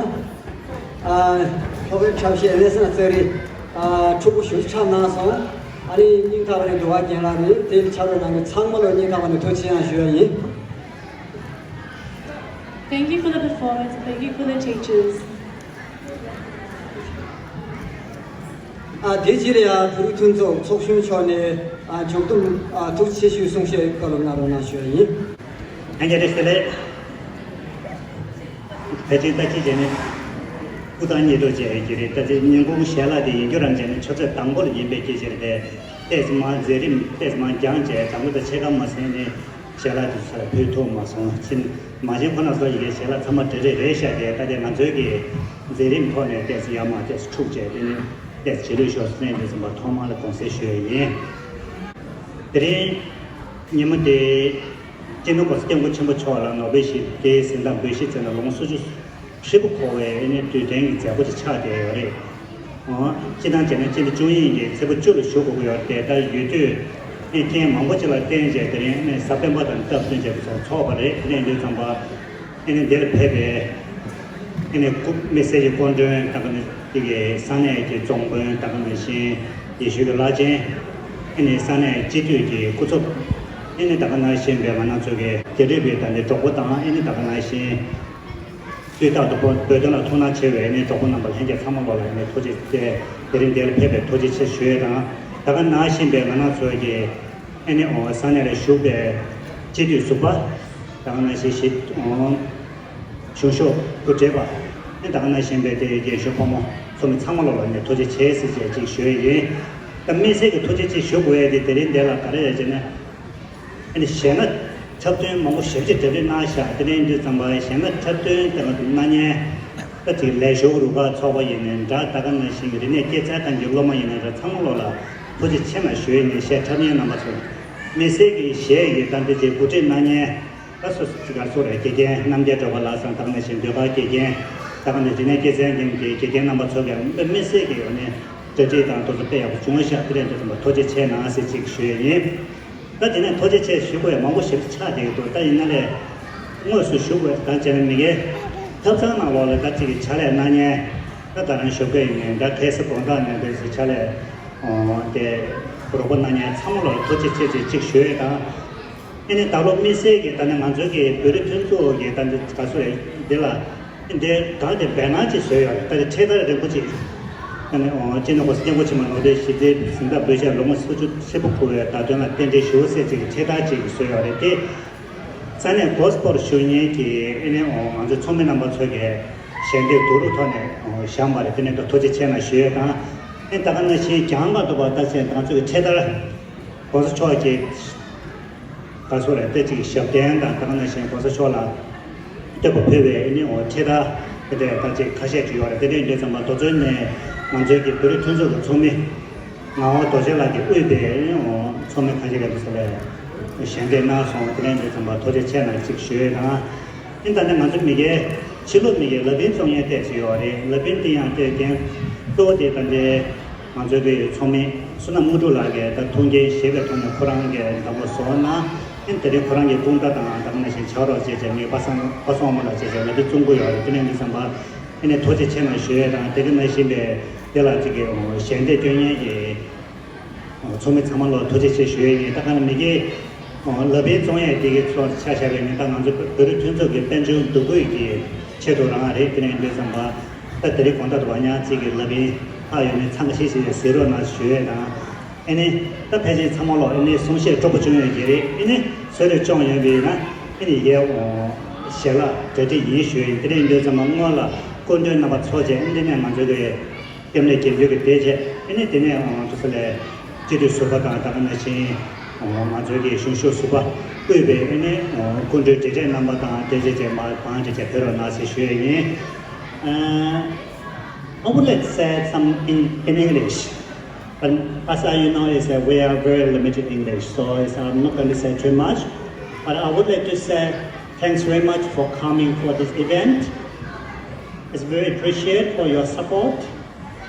ཨ། ལྷོ་པའི་འཁྲབ་གཞས་གནས་སྟངས་ཚེ་རིང་། ཨ། ཕྲུ་གུ་ཞུ་འཁྲབ་གནང་སོང་། ཨ་ནི་སྙིང་ཐག་པ་ནས་འདུག་ག་རྒན་ལགས་རེད། དེ་ཕྱག་རོགས་གནང་མཁན་ཚང་མ་ལ་སྙིང་ཐག་པ་ནས་ཐུགས་རྗེ་ཆེ་ཞུ་ཡ་ཡིན། Thank you for the performance. Thank you for the teachers. ཨ། དེ་རྗེས་ལ་ཡང་བོད་རིགས་མཐུན་ཚོགས་ཚོགས་གཞོན་མཆོག་ནས། ཨ། མཇུག་བསྡོམས། ཨ། ཐུགས་རྗེ་ཆེ་ཞུའི་གསུང་བཤད་བཀའ་སློབ་གནང་རོགས་གནང་ཞུ་ཡ་ཡིན། ལྷན་རྒྱས་བཀྲ་ཤིས་བདེ་ལེགས། ཕལ་ཆེར་ད་ཅི་བྱས་ནས་སྐུ་ཐང་སྙིང་གྲོགས་བྱས་ཀྱི་རེད། ད་ཅི་སྙན་ཁུང་ཞལ་ལག་དེ་ཡིན་རྒྱུ་རང་བྱས་ནས་ཆུ་ཚོད་དང་པོ་ལ་ཡིན་པའི་སྐད་ཆ་རེད་དེ། ཏེས་མ་མཛད་རིམ་ཏེས་མ་འགྱངས་བྱས་དང་པོ་དང་ཕྱེད་ཀ་མ་ཟིན་ནས་ཞལ་ལག་དེ་ཚོ་ཕུལ་ཐུབ་མ་སོང་། ཕྱིན་མ་ཕྱིན་ཁོ་ན་ཚོ་ཡི་གེ་ཞལ་ལག་ཚང་མ་འབྲེལ་རེས་རེད་ཤག་དེ་ད་དེ་ང་ཚོའི་གི་མཛད་རིམ་ཐོག་ནས་ཏེས་ཡར་མར་ཏེས་འཁྲུག་བྱས་དེ་ནས་ཏེས་བྱེད་ལུགས་ཤོག་ཟེར་ནས་འདི་ཚོ་མ་ཐོག་མ་ལ་དགོངས་སེལ་ཞུ་ཡ་ཡིན། དེ་རིང་ཉིན་མོ་དེ། སྤྱི་ནོར་༸གོང་ས་༸སྐྱབས་མགོན་ཆེན་པོ་མཆོག་ལ་ནོ་བེལ་ཞི་བདེའི་གཟེངས་རྟགས་འབུལ་བཞེས་མཛད་ནས་ལོ་ངོ་སོ་བཅུ་ཧྲིལ་པོ་འཁོར་བའི་ཨེ་ནི་དུས་དྲན་གྱི་མཛད་སྒོ་ཅིག་ཆགས་བསྡད་ཡོད་རེད། ཨོ། སྤྱི་བཏང་བྱས་ན་སྤྱི་ཟླ་བཅུ་གཉིས་ཀྱི་ཚེས་པ་བཅུ་ལ་ཞུགས་དགོས་ཀྱི་ཡོད་རེད་དེ། ད་ཡོད་དུས་ཨེ་ཐེངས་མང་པོ་ཅིག་ལ་བརྟེན་བྱས་དེ་རིང་ཨེ་ནི་གཟའ་སྤེན་པ་དང་སྟབས་བསྟུན་བྱས་པ་སོགས་ཚོགས་པ་རེད། དེ་ནས་འདི་ཙམ་པ། ཨེ་ནི་འདིར་ཕེབས་པའི་ཨེ་ནི་སྐུ་དམིགས་བསལ་གྱི་སྐུ་མགྲོན་ད་ག་ནི་དེ་གའི་ས་གནས་ཀྱི་རྫོང་དཔོན་ད་ག་ནང་བཞིན་ཡེ་ཤུ་གི་བླ་ཆེན། ཨེ་ནི་ས་གནས་སྤྱི་འཐུས་ཀྱི་སྐུ་ཚབ། ཨེ་ནི་ད་ག་ནང་བཞིན་པའི་ང་རང་ཚོ་གི་རྒྱ་རིགས་པའི་ད་ནི་གྲོགས་པོ་དང་། ཨེ་ནི་ད་ག་ནང་བཞིན་དུས་རྟག་ཏུ་བོད་དོན་ལ་ཐུགས་སྣང་ཆེ་བའི་ཨེ་ནི་གྲོགས་པོ་རྣམ་པ་ལྷན་རྒྱས་ཚང་མ་ལོ་ལ་ཨེ་ནི་ཐུགས་རྗེ་ཆེ། དེ་རིང་འདིར་ཕེབས་པའི་ཐུགས་རྗེ་ཆེ་ཞུ་ཡས་དང་། ད་ག་ནང་བཞིན་པའི་ང་རང་ཚོ་གི་ཨེ་ནི་ཨོ་ས་གནས་ལ་བཞུགས་པའི་སྤྱི་འཐུས་ཟུར་པ། ད་ག་ནང་བཞིན་ཞིག་ཨོ། གཞུང་ཞབས་སྐུ་བགྲེས་པ། ཨེ་ད་ག་ནང་བཞིན་པའི་དེ་རྒན་གཞོན་ཕོ་མོ་ཚོགས་མི་ཚང་མ་ལོ་ལ་ནས་ཐུགས་རྗེ་ཆེ་ཟེར་བྱས་ཅིག་ཞུ་ཡས་ཡིན། ད་དམིགས་བསལ་གྱི་ཐུགས་རྗེ་ཆེ་ཞུ་དགོས་ཡས་དེ་དེ་རིང་འདི་ལ་ག་རེ་རེད་ཅེ་ན། ཨེ་ནི་གཞས་སྣ་འཁྲབ་སྟོན་མང་པོ་ཞེ་པོ་ཅིག་གྲ་སྒྲིག་གནང་ཤག་དེ་རིང་འདི་ཙམ་པ་གཞས་སྣ་འཁྲབ་སྟོན་དེ་ག་གནང་མཁན་ད་ཅིག་ལས་ཞུགས་རུ་ཁག་ཚོགས་པ་ཡིན་ནའི་འདྲ། ད་ག་ནང་བཞིན་རིག་གནས་སྐྱེད་ཚལ་ཁང་གི་སློབ་མ་ཡིན་ནའི་འདྲ། ཚང་མ་ལོ་ལ་ཐུགས་རྗེ་ཆེ་གནང་ཞུ་ཡས་ཡིན། གཞས་འཁྲབ་མཁན་རྣམ་པ་ཚོ་དམིགས་བསལ་གྱི་གཞས་ཀྱི་ད་འདི་ཅིག་གོ་སྒྲིག་གནང་མཁན། ད་སོ་སོ་ཅིག་ག་སོ་རེད། དགེ་རྒན་རྣམ་རྒྱལ་གྲགས་པ་ལགས་སམ་ད་ག་ནང་བཞིན་ཟློས་གར་དགེ་རྒན། ད་ག་ནང་རིག་གནས་སྐྱེད་ཚལ་འགན་གྱི་དགེ་རྒན་རྣམ་པ་ཚོ་གིས་དམིགས་བསལ་གྱི་ཡོད་ནས་གྲ་སྒྲིག་དང་དེ་ཚོ་དཔེ་ཡག་པོ་བྱུང་ཤག་དེ་རིང་འདི་ཙམ་པ་ཐུགས་རྗེ་ཆེ་གནང་ཟེར་ཅིག་ཞུ་ཡས་ཡིན། ད་དེ་ནས་ཐུགས་རྗེ་ཆེ་ཞུ་དགོས་ཡ་མང་པོ་ཞེ་པོ་ཆགས་བསྡད་ཀྱི་འདུག་ད་ཡིན་ན་ལས་དངོས་སུ་ཞུ་དགོས་ད་བྱས་ན་མི་སྒེར་ཐབ་ཚང་ནང་ལོགས་ལ་ད་ཅིག་གི་ཕྱག་ལས་གནང་མཁན། ད་ད་རང་ཞོགས་ཀས་ཡིན་ནའི་ད་ཁ་སང་དགོང་དག་ནས་འདི་ཚོ་ཕྱག་ལས་དེ་རོགས་པ་གནང་མཁན་ཚང་མ་ལོ་ལ་ཐུགས་རྗེ་ཆེ་ཟེར་ཅིག་ཞུ་ཡས་དང་། ཨེ་ནི་ད་ལོ་དམིགས་བསལ་གྱི་ད་ནི་ང་ཚོའི་གི་བོད་རིགས་མཐུན་ཚོགས་ཀྱི་ད་འདི་ག་ཚོད་རེད་འདི་ལ་འདི་གང་དེ་འབད་སྣང་ཅིག་བཟོས་ཡོད་རེད། ད་དེ་འཕྲེད་དར་རིང་པོ་ཅིག་ཨ་ནི་ཨོ་སྤྱི་ནོར་༸གོང་ས་༸སྐྱབས་མགོན་ཆེན་པོ་ནོར་བུའི་ཞི་བདེའི་གཟེངས་རྟགས་འབུལ་བཞེས་ལོ་ངོ་སོ་བཅུ་ཧྲིལ་པོ་འཁོར་བའི་བརྡ་དོན་ལ་རྟེན་འབྲེལ་ཞུ་ཟེར་ཅིག་གི་འཕྲེད་དར་ཅིག་བཟོས་ཡོད་རེད་དེ། ས་གནས་གོ་སི་པོར་བཞུགས་མཁན་གྱི་ཨེ་ནི་ཨོ་ང་ཚོའི་ཚོགས་མི་རྣམ་པ་ཚོ་གིས་ཞལ་འདེབས་བསྡུ་རུབ་ཐོག་ནས་བཞེངས་པ་རེད། དེ་ནས་ཐུགས་རྗེ་ཆེ་གནང་ཞུ་ཡས་དང་། ཨེ་ད་ག་ནང་བཞིན་གྱང་མ་གཏོགས་པ་ད་ཆ་ང་ཚོའི་གི་འཕྲེད་དར་༸གོང་ས་མཆོག་གི་ག་ཚོད་རེད་དེ་ཅིག་ཞབས་བརྟན་དང་ད་ག་ནང་བཞིན་༸གོང་ས་མཆོག་ལ་བསྟོད་པ་ཕུལ་བའི་ཨེ་ནི་འོ་འཕྲེད་དར་དེ་འདྲས་ད་ཅིག་ཁ་ཤས་ཅིག་ཡོད་རེད། དེ་འདྲས་ཡིན་དུས་ཙམ་པ་དེ་ཚོའི་ནས་ང་ཚོའི་གི་བོད་རིགས་མཐུན་ཚོགས་ཀྱི་ཚོགས་མི་ངག་དབང་རྡོ་རྗེ་ལགས་ཀྱིས་དབུས་པའི་ཨེ་ནི་འོ་ཚོགས་མི་ཁ་ཤས་ཀྱིས་དེ་ཚོ་ལ་ཞལ་འདེབས་གནང་སོང་། དེ་འདྲས་ཡིན་དུས་ཙམ་པ་ཐུགས་རྗེ་ཆེ་གནང་ཅིག་ཞུ་ཡས་དང་། ཨེ་ད་ནི་ང་ཚོ་མི་སྒེར་ཕྱི་ལོགས་མི་སྒེར་ལ་ཕན་བྱུང་མཁན་ཏོག་ཙམ་ཡོད་རེད། ལ་ཕན་དེ་ཡང་ཏོག་ཙམ་གཙོ་བོ་དེ་ད་འདྲའི་ང་ཚོའི་གི་ཚོགས་མི་བསོད་ནམས་དངོས་གྲུབ་ལགས་ཀྱིས་ད་ཐུགས་འགན་བཞེས་པའི་ཐོག་ནས་ཁོ་རང་གིས་བདག་པོ་བཟོ་གནང་། ཨེ་དེ་རིང་ཁོ་རང་གི་སྐུ་འདྲ་དང་ད་ག་ནང་བཞིན་ཕྱག་རོགས་བྱས་བྱས་ངའི་པ་སངས་པ་སངས་དབང་མོ་ལགས་བྱས་བྱས་ལ་དེ་བཙུན་དགོས་ཡོད་རེད། དེ་ནས་འདི་བསམ་པ་ཨེ་ནས་ཐུགས་རྗེ་ཆེ་གནང་ཞུ་ཡས་དང་། དེ་ག་ནང་བཞིན་པའི་དེ་ལ་ཅིག་གི་ཞལ་འདེབས་སྐྱོན་མཁན་གྱི་ཚོགས་མི་ཚང་མ་ལ་ཐུགས་རྗེ་ཆེ་ཞུ་ཡས་ཡིན། ད་ག་ནང་མི་སྒེར་ལ་ཕན་བྱུང་ཡས་དེ་གའི་ཚོགས་ཆ་བཞག་པའི་ནི་ད་ང་ཚོ་བོད་རིགས་མཐུན་ཚོགས་ཀྱི་དཔལ་འབྱོར་འདུ་འགོད་ཀྱི་ཆེད་དུ་རང་རེད། དེ་ནས་འདི་བསམ་པ་ད་དེ་རིང་དགོང་དག་ཏུ་བ་ཉག་ཅིག་གི་ལ་ཕན་ལྷག་ཡོད་ནས་འཚང་ཁ་ཤིག་ཤིག་གཟིགས་རོགས་གནང་ཞུ་ཡས་དང་། ཨེ་ནི་ད་ཕལ་ཆེར་ཚང་མ་ལོ་ཨེ་ནི་གསུང་བཤད་སྤྲོ་པོ་བྱུང་ཡོད་ཀྱི་རེད། ཨེ་ནི་ཚོད་ལས་སྐྱོང་ཡོད་པས་ན་ཨེ་ནི་ཡའི་ཞལ་ལག་གྲ་སྒྲིག་ཡིན་ཞུ་ཡིན། དེ་རིང་འདི་ཙམ་མ་སྔོན་ལ་སྐུ་མགྲོན་རྣམ་པ་ཚོགས་བྱས། ཨེ་འདི་ནས་ང་ཚོ་གི་སྐྱབས་གནས་དགེ་འདུན་གྱི་སྡེ་བྱས། ཨེ་ནི་དེ་ནས་དུ་ས་ལས་སྤྱི་འཐུས་ཟུར་པ་དང་ད་ག་ནང་བཞིན་ང་ཚོའི་གི་གཞུང་ཞབས་ཟུར་པ་དབུས་པའི་ཨེ་ནི་སྐུ་མགྲོན་གྲས་གྲས་རྣམ་པ་དང་དེ་བྱས་བྱས་མ་བང་བྱས་བྱས་ཕེབས་རོགས་གནང་ཞེས་ཞུ་ཡས་ཡིན། Uh, I would like to say some in, in English, but as you know, is that we are very limited English, so is, I'm not going to say too much. But I would like to say thanks very much for coming for this event. It's very appreciated for your support,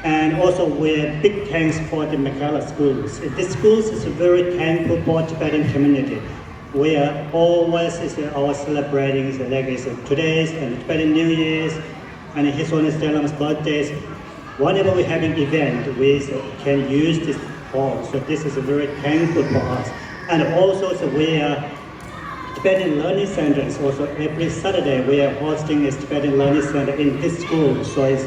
and also we're big thanks for the Makela schools. This schools is very thankful for Tibetan community. We are always is our celebrating the, like, is today's and Tibetan New Year's and His Holiness Dalai Lama's birthdays. Whenever we're having event, we can use this hall. So this is very thankful for us. And also, so we are Tibetan Learning Center is also every Saturday we are hosting a Tibetan Learning Center in this school. So it's,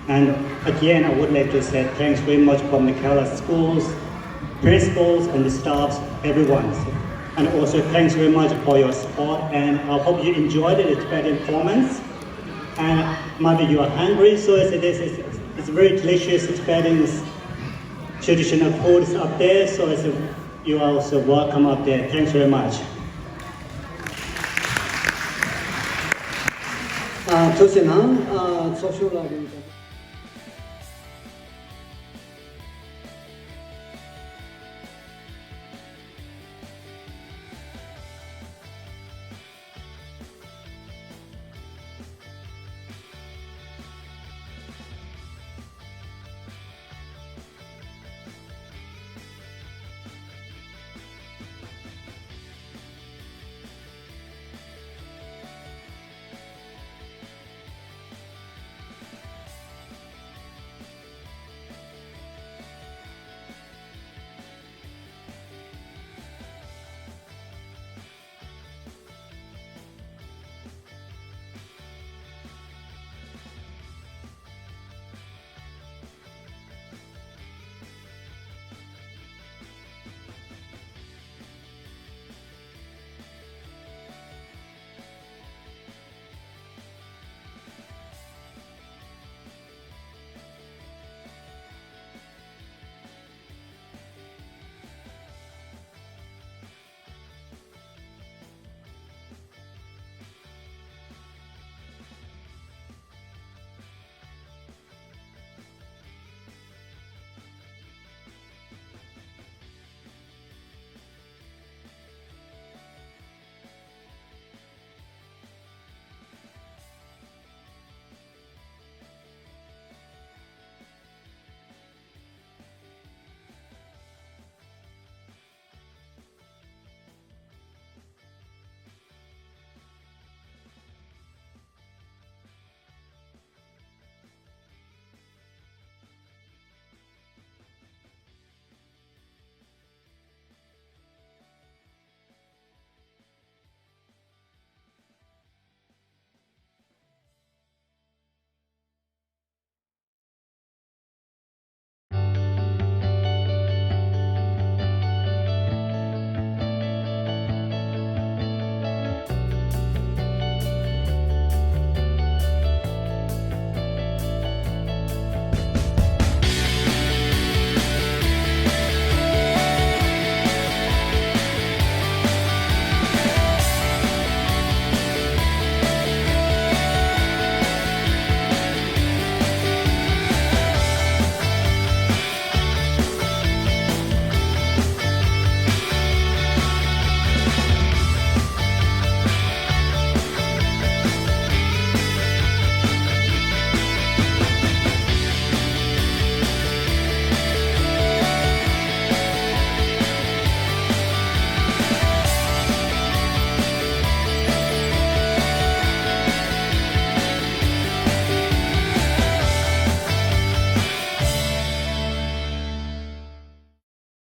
and again, I would like to say thanks very much for Mikhaila schools, principals and the staffs, everyone. And also thanks very much for your support, and I hope you enjoyed the Tibetan performance. And maybe you are hungry, so it's, it is, it's, it's very delicious Tibetan traditional foods up there, so it's a, you are also welcome up there. Thanks very much. ཨ། ཐུགས་རྗེ་གནང་། ཨ། ཚོགས་ཞུགས་ལ་རིང་།